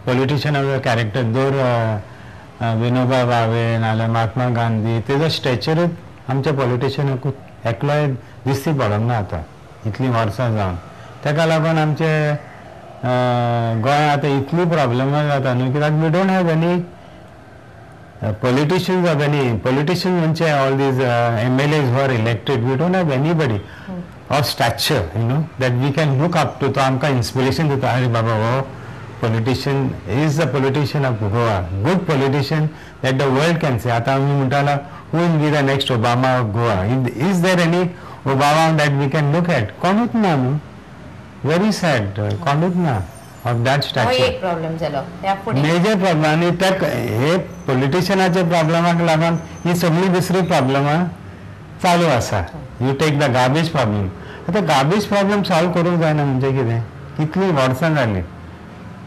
Politician character दर विनोबा भावे नाल्यार महात्मा गांधी तेजो स्टॅचरूच आमच्या पॉलिटिशियनाक एकलोय दिसती पडोंक ना आतां इतलीं वर्सां जावन. ताका लागून आमचे गोंय आतां इतली प्रॉब्लेमां जाता न्हू कित्याक we don't have any politicians of any politicians म्हणजे all these MLAs who are elected, we don't have anybody of stature, you know, that we can look up to. तो आमकां इन्स्पिरेशन दिता, अरे बाबा हो politician is the politician of Goa, good politician that the world can say. आतां आमी म्हणटाला who will be the next Obama of Goa? Is there any Obama that we can look at? कोणूच ना न्हू, very sad, कोणूच ना of that stature. एक problem जालो major problem. आनी त्या हे पॉलिटिशियनाच्या प्रॉब्लेमाक लागून ही सगळी दुसरी प्रॉब्लेमां चालू आसा. You take the garbage problem. आतां गार्बेज प्रॉब्लेम सॉल्व करूंक जायना म्हणजे कितें, कितलीं वर्सां जालीं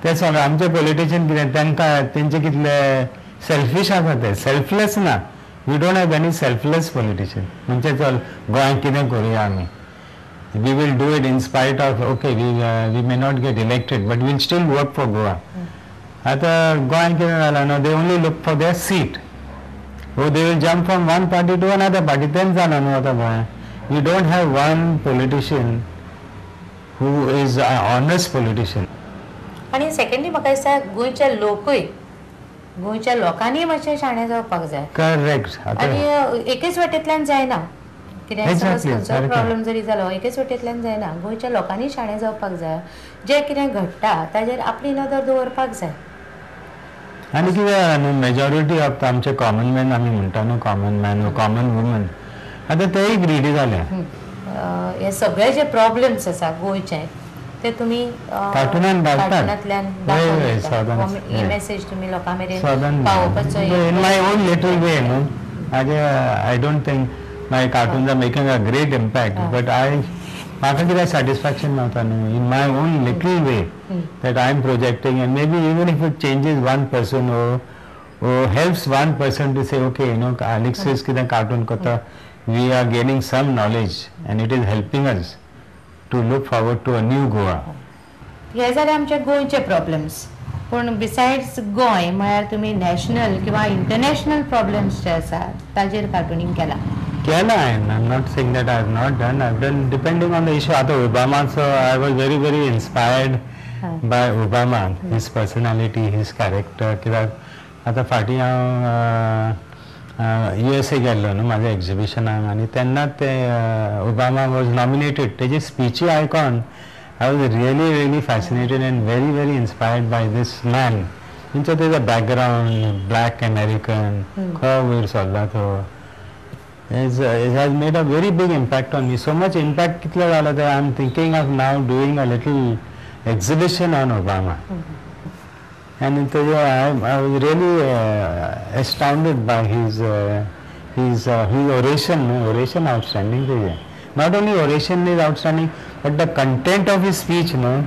ते सगळे आमचे पॉलिटिशियन कितें तांकां तेंचे कितले सेल्फीश आसा ते, सेल्फलेस ना. We don't have any selfless politician म्हणजे चल गोंयांत कितें करुया आमी, we will do it in spite of, okay, we may not get elected, but we will still work for Goa. आतां गोंयांत कितें जालां न्हू, they only look for their seat. Oh, they will jump from one party to another party. तेंच जालां न्हू आतां गोंयांत. We don't have one politician who is an honest politician. आनी सेकंडली म्हाका दिसता गोंयचे लोकूय, गोंयच्या लोकांनी मातशें शाणें जावपाक जाय. करेक्ट. आनी एकेच वाटेंतल्यान जायना, कितें समज खंयचो प्रॉब्लेम जरी जालो एकेच वटेंतल्यान जायना, गोंयच्या लोकांनी शाणें जावपाक जाय, जें कितें घडटा ताजेर आपली नदर दवरपाक जाय. आनी कितें जालां न्हू, मेजॉरिटी ऑफ आमचे कॉमन मॅन आमी म्हणटा न्हू, कॉमन मॅन कॉमन वुमन, आतां तेय ग्रीडी जाल्या. हे सगळे जे प्रॉब्लेम्स आसा गोंयचे ते तुमी कार्टुनान कार्टुनांतल्यान दाखोवन ही मॅसेज तुमी लोकां मेरेन पावोवपाचो. In my own little way न्हू, I don't think my cartoons are making a great impact, but I म्हाका कितें सॅटिस्फॅक्शन मेवता न्हू in my own little way that I am projecting, and maybe even if it changes one person or helps one person to say okay, you know, Alexis कितें cartoon करता, we are gaining some knowledge and it is helping us to look forward to a new Goa. हे जाले आमचे गोंयचे problems. पूण besides Goa म्हळ्यार तुमी national किंवा इंटरनॅशनल प्रॉब्लेम्स जे आसा ताजेर कार्टुनींग केलां? केलां हांवें. I am not saying that I have not done. I have done depending on the issue. आतां ओबामाचो I was very very inspired by Obama, his personality, his character. कित्याक आतां फाटीं हांव USA गेल्लो न्हू म्हाज्या एग्जिबिशनाक, आनी तेन्ना ते ओबामा वॉज नॉमिनेटेड, तेजी स्पिची आयकोन I was really really fascinated and very very inspired by this man. तेंचो तेजो बॅकग्रावंड, ब्लॅक अमेरिकन, खंय वयर सरला तो, it has made a very big impact on me. So much impact कितलो जाला ते I am thinking of now doing a little exhibition on Obama. And I was really astounded by his oration. Oration outstanding. Not only oration is outstanding, but the content of his speech, no,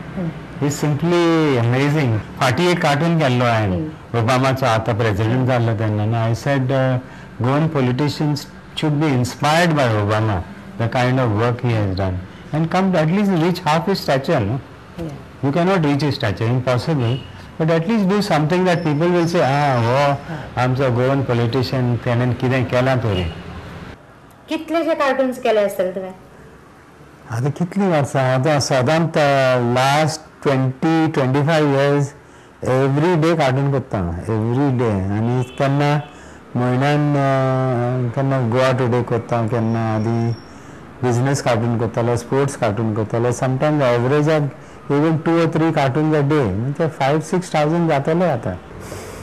is simply amazing. फाटी एक cartoon केल्लो हांवें ओबामाचो, आतां president जाल्लो तेन्ना. I said Goan politicians should be inspired by Obama, the kind of work he has done, and come at least reach half his stature, no? Yeah. You cannot reach his stature, impossible, but at least do something that people will say, ah, हो आमचो Goan politician तेणें कितें केलां तरी. कितलेशे cartoons केले आसतले तुवें? आतां कितलीं वर्सां, आतां सदांच last 20-25 years every day cartoon करता, एवरी डे. आनी केन्ना म्हयन्यान केन्ना गोवा टुडे करता, केन्ना आदी बिजनेस कार्टून करतालो, स्पोर्ट्स कार्टून करतालो. Sometimes average of even 2 or 3 cartoons a day, म्हणजे 5-6 थावजंड जातले आतां.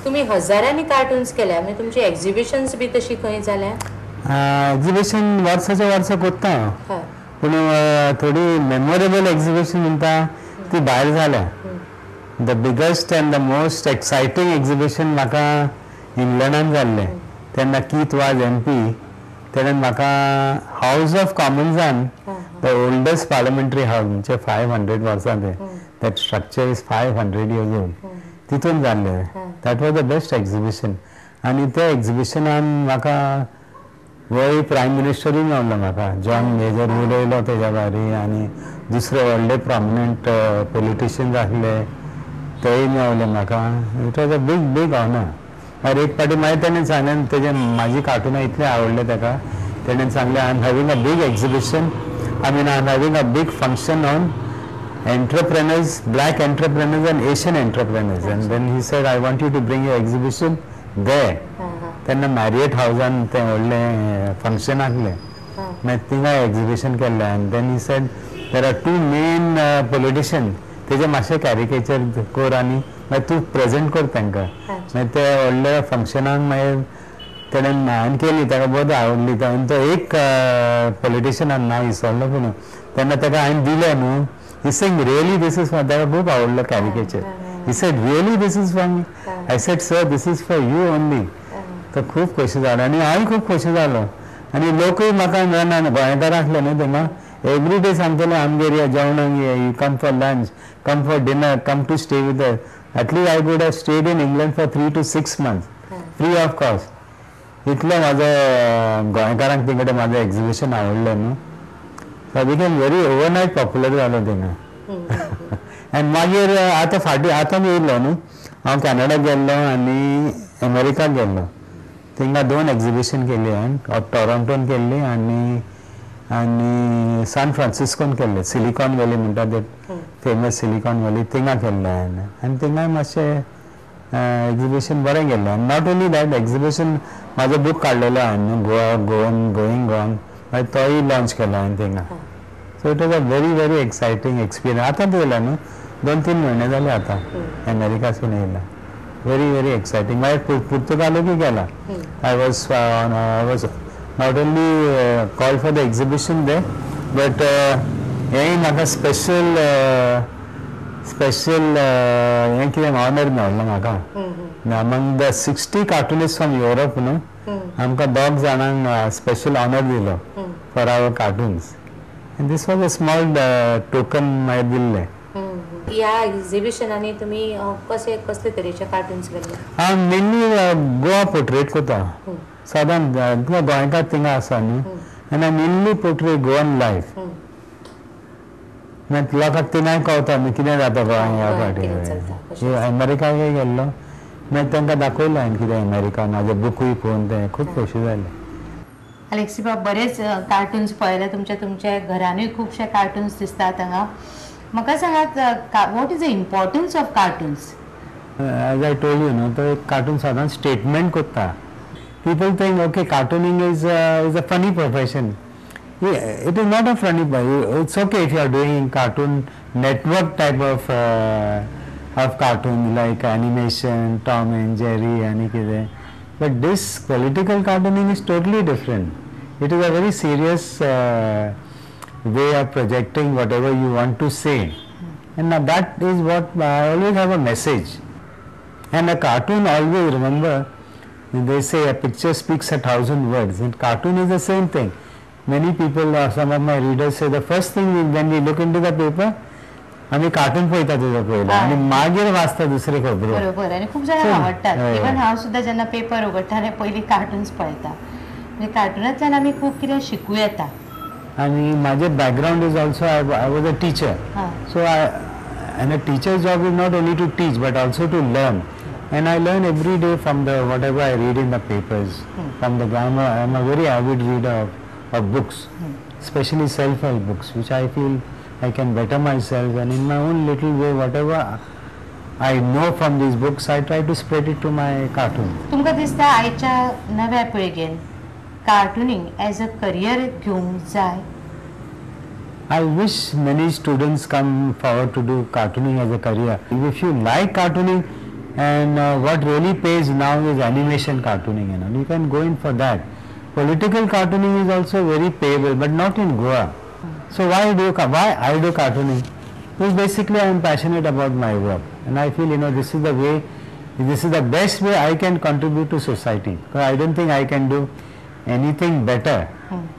तुमी हजारांनी कार्टून्स केल्या, म्हणजे तुमची एक्झिबिशन्स बी तशी खंय जाल्या? एक्झिबिशन वर्साच्या वर्सा करता हांव, पूण थोडी मेमोरेबल एक्झिबिशन म्हणटा ती भायर जाल्या. The biggest and the most exciting exhibition म्हाका इंग्लंडान जाल्लें. तेन्ना कीथ वाज MP, तेणें म्हाका हावज ऑफ कॉमन्सान, the oldest parliamentary house, म्हणजे 500 वर्सां तें, that structure is 500 years old, तितून जाल्लें. That was the best exhibition. आनी त्या एक्झिबिशनान म्हाका वय प्रायम मिनिस्टरूय मेवलो म्हाका, जॉन मेजर उलयलो तेज्या बारी, आनी दुसरे व्हडले प्रॉमिनंट पॉलिटिशियन्स आसले. तेय मेवले म्हाका. It was a big big honour. मागीर एक पाटी मागीर तेणें सांगलें, तेजें म्हाजी कार्टुनां इतलें आवडलें ताका, तेणें सांगलें I am having a big exhibition, I mean I am having a big function on entrepreneurs, black entrepreneurs and Asian entrepreneurs. And then he said, I want you to bring your exhibition there. तेन्ना Marriott हावजान तें व्हडलें function आसलें, मागीर थिंगा exhibition केल्लें. And then he said there are two main politician, तेजे मातशें caricature कर आनी मागीर तूं प्रेजेंट कर तांकां. मागीर ते व्हडल्या फंक्शनाक मागीर तेणें हांवें केली, ताका बरी आवडली. आनी तो एक पॉलिटिशनान नांव विसरलो पूण तेन्ना ताका हांवें दिलें न्हू. He saying, really this is for, ताका खूब आवडलो caricature. He said, really this is for me? I said, sir, this is for you only. तो खूब खोशी जालो आनी हांवूय खूब खोशी जालो. आनी लोकूय म्हाका ना गोंयकार आसले न्हू तेन्ना एवरी डे सांगतले आमगेर या जेवणाक ये, you come for lunch, come for dinner, come to stay with us. At least I would have stayed in England for 3 to 6 months free of cost. इतलें म्हाजो गोंयकारांक तिकडे म्हाजें एक्झिबिशन आवडलें न्हू. So I became very overnight popular जालो थिंगा. आनी मागीर आतां फाटीं आतां येयलो न्हू, हांव कॅनडा गेल्लो आनी अमेरिकाक गेल्लो. थिंगा 2 एक्झिबिशन केली हांवें, टॉरंटोन केल्ली आनी आनी सान फ्रांसिस्कोन केल्ले, सिलिकॉन व्हॅली म्हणटा ते फेमस सिलिकॉन व्हॅली, थिंगा केल्लें हांवें. आनी थिंगाय मातशें एक्झिबिशन बरें गेल्लें. आनी not only that exhibition, म्हाजो बूक काडलेलो हांवें न्हू, गोवा गोवन गोईंग गॉन, मागीर तोय लॉन्च केलो हांवें थिंगा. So it was a very very exciting experience. आतां येयला न्हू, 2-3 म्हयने जाले आतां अमेरिकासून येयला. Very very exciting. मागीर पुर्तुगालूय गेला. I was not only call for the exhibition there, but हेंय म्हाका स्पेशल स्पेशल हें कितें ऑनर मेळ्ळो म्हाका. Among the 60 cartoonist from Europe न्हू, आमकां 2 जाणांक स्पेशल ऑनर दिलो for our cartoons. And this was a small token मागीर दिल्लें. ह्या एक्झिबिशनांनी तुमी कसे कसले तरेचे कार्टून्स केल्ले? हांव मेनली गोवा पोर्ट्रेट करता सादारण, गोंयकार थिंगा आसा न्हू, आनी I mainly portray Goan life. मागीर लोकांक थिंगाय कळटा न्हू कितें जाता गोंयांत ह्या फावटी. अमेरिकाकय गेल्लो, मागीर तांकां दाखयलें हांवें कितें अमेरिका, म्हाजें बुकूय पळोवन ते खूब खोशी जाले. अलेक्सी बाब, बरेच कार्टून्स पळयले तुमच्या तुमच्या घरानूय खुबशे कार्टून्स दिसतात हांगा. म्हाका सांगात, what is the importance of cartoons? As I told you न्हू, तो एक कार्टून सादारण स्टेटमेंट करता. People think okay cartooning is a funny profession. It is not a funny, it's okay if you are doing cartoon network type of cartoon like animation, Tom and Jerry आनी कितें, but this political cartooning is totally different. It is a very serious way of projecting whatever you want to say. And now that is what I always have a message. And a cartoon, always remember, they say a picture speaks 1,000 words, and cartoon is the same thing. Many people, some of my readers say the first thing when we look into the paper, आमी cartoon पळयता तुजो पयलो आनी मागीर वाचता दुसरे खबरो. बरोबर, आनी खूब जाणांक आवडटात. इवन हांव सुद्दां जेन्ना पेपर उगडटा आनी पयलीं कार्टून्स पळयता, म्हणजे कार्टूनांतल्यान आमी खूब कितें शिकूं येता. आनी म्हाजें background is also I was a teacher. So I and a teacher's job is not only to teach but also to learn. And I learn every day from the whatever I read in the papers, from the grammar. I am a very avid reader of books, especially self-help books, which I feel I can better myself, and in my own little way, whatever I know from these books, I try to spread it to my cartoon. तुमकां दिसता आयच्या नव्या पिळगेन cartooning as a career घेवंक जाय? I wish many students come forward to do cartooning as a career. If you like cartooning, and what really pays now is animation cartooning, you know, you can go in for that. Political cartooning is also very payable, but not in Goa. So why I do cartooning? Because basically I am passionate about my work, and I feel, you know, this is the way, this is the best way I can contribute to society. Because I don't think I can do anything better.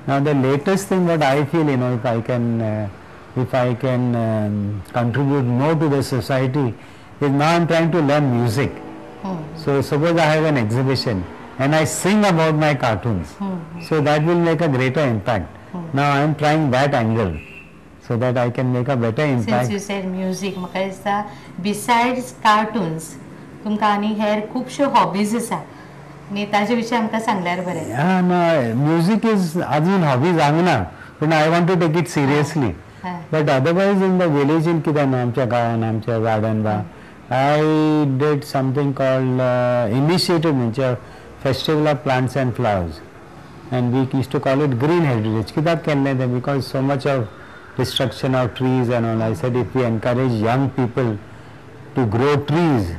Now the latest thing what I feel, you know, if I can contribute more to the society, is now I am trying to learn music. So suppose I have an exhibition and I sing about my cartoons, so that will make a greater impact. Now I am trying that angle. So so that I can make a better impact. Since you said music, म्हाका दिसता besides cartoons तुमकां आनी हेर खुबश्यो hobbies आसा आनी ताजे विशीं आमकां सांगल्यार बरें. ना, म्युजीक is अजून हॉबी जावंक ना, पूण I want to take it seriously. But otherwise in the village in कितें न्हू, आमच्या गांवान आमच्या गार्डन बा I did something called initiative म्हणजे festival of plants and flowers, and we used to call it green heritage. कित्याक केल्लें तें? Because so much of destruction of trees and all. I said if we encourage young people to grow trees,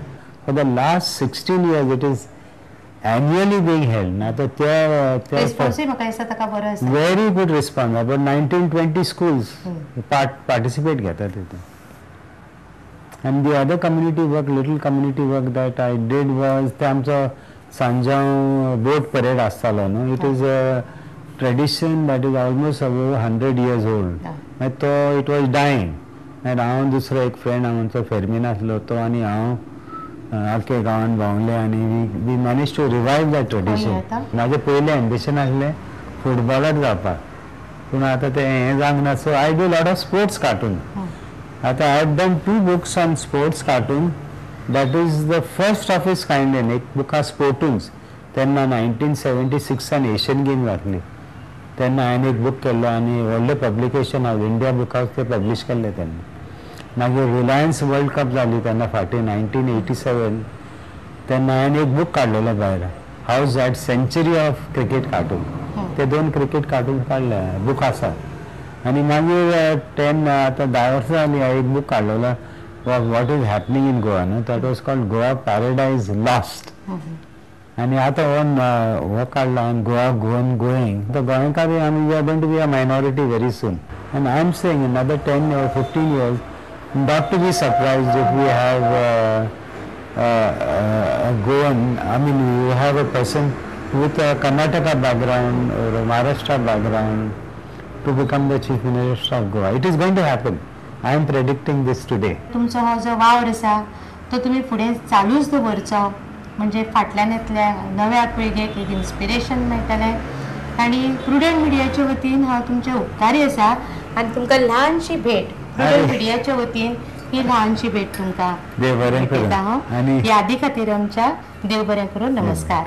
for the last 16 years it is annually being held. ना तर त्या रिस्पॉन्सूय म्हाका दिसता ताका बरो आसा. Very good response. About 19-20 schools participate घेतात तितून. And the other community work, little community work that I did was ते आमचो सांजांव बोट परेड आसतालो न्हू, it is a tradition that is almost above 100 years old. मागीर तो it was dying. मागीर हांव दुसरो एक फ्रेंड आमचो फेर्मीन आसलो तो आनी हांव आख्खे गांवान भोंवले आनी we manage to revive that tradition. म्हाजें पयलें एम्बिशन आसलें फुटबॉलर जावपाक, पूण आतां तें हें जावंक ना. So I do lot of sports cartoon. आतां I have done 2 books on sports cartoon, that is the first of its kind. In एक बूक आसा स्पोर्टून्स, तेन्ना 1976 एशियन गेम जातली तेन्ना हांवें एक बूक केल्लो आनी व्हडलें publication house India book house ते पब्लीश केल्लें तेन्ना. मागीर रिलायन्स वर्ल्ड कप जाली तेन्ना फाटीं 1987, तेन्ना हांवें एक बूक काडलेलो भायर, house at century of cricket cartoon. ते 2 क्रिकेट कार्टून काडले बूक आसा. आनी मागीर 10 आतां 10 वर्सां जालीं हांवें एक बूक काडलेलो what is happening in Goa न्हू, that was called Goa paradise lost. आनी आतां हो काडला ऑन गोवा गोवन गोईंग. तो गोंयकार आमी we are going to be a minority very soon, and I am saying in other 10 or 15 years not to be surprised if we have a Goan, I mean we have a person with a Karnataka background or a Maharashtra background to become the Chief Minister of Goa. It is going to happen. I am predicting this today. तुमचो हो जो वावर आसा तो तुमी फुडें चालूच दवरचो, म्हणजे फाटल्यान येतल्या नव्या पिळगेक एक इन्स्पिरेशन मेळटलें. आनी प्रुडंट मिडियाच्या वतीन हांव तुमचे उपकारी आसा आनी तुमकां ल्हानशी भेट प्रुडंट मिडियाच्या वतीन ही ल्हानशी भेट तुमकां भेटयता हांव. यादी खातीर आमच्या देव बरें करून. नमस्कार.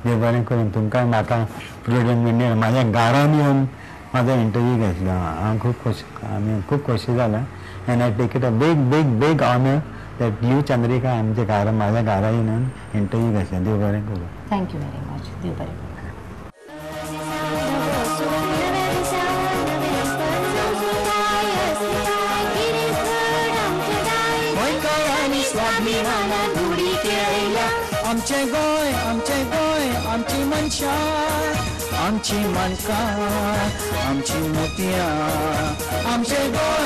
देव बरें करून तुमकां. म्हाका प्रुडंट मिडिया म्हाज्या घरान येवन म्हाजो इंटरव्यू घेतलो, हांव खूब खोशी, आमी खूब खोशी जाला. And I take it a big big big honour that you Chandrika आमच्या घरा म्हाज्या घरा येवन इंटरव्यू घेतला. देव बरें करूं. Thank you very much. देव बरें करूं. आमचें गोंय, आमचें गोंय, आमची मनशां, आमची माणकां, आमची मोतयां, आमचें गोंय.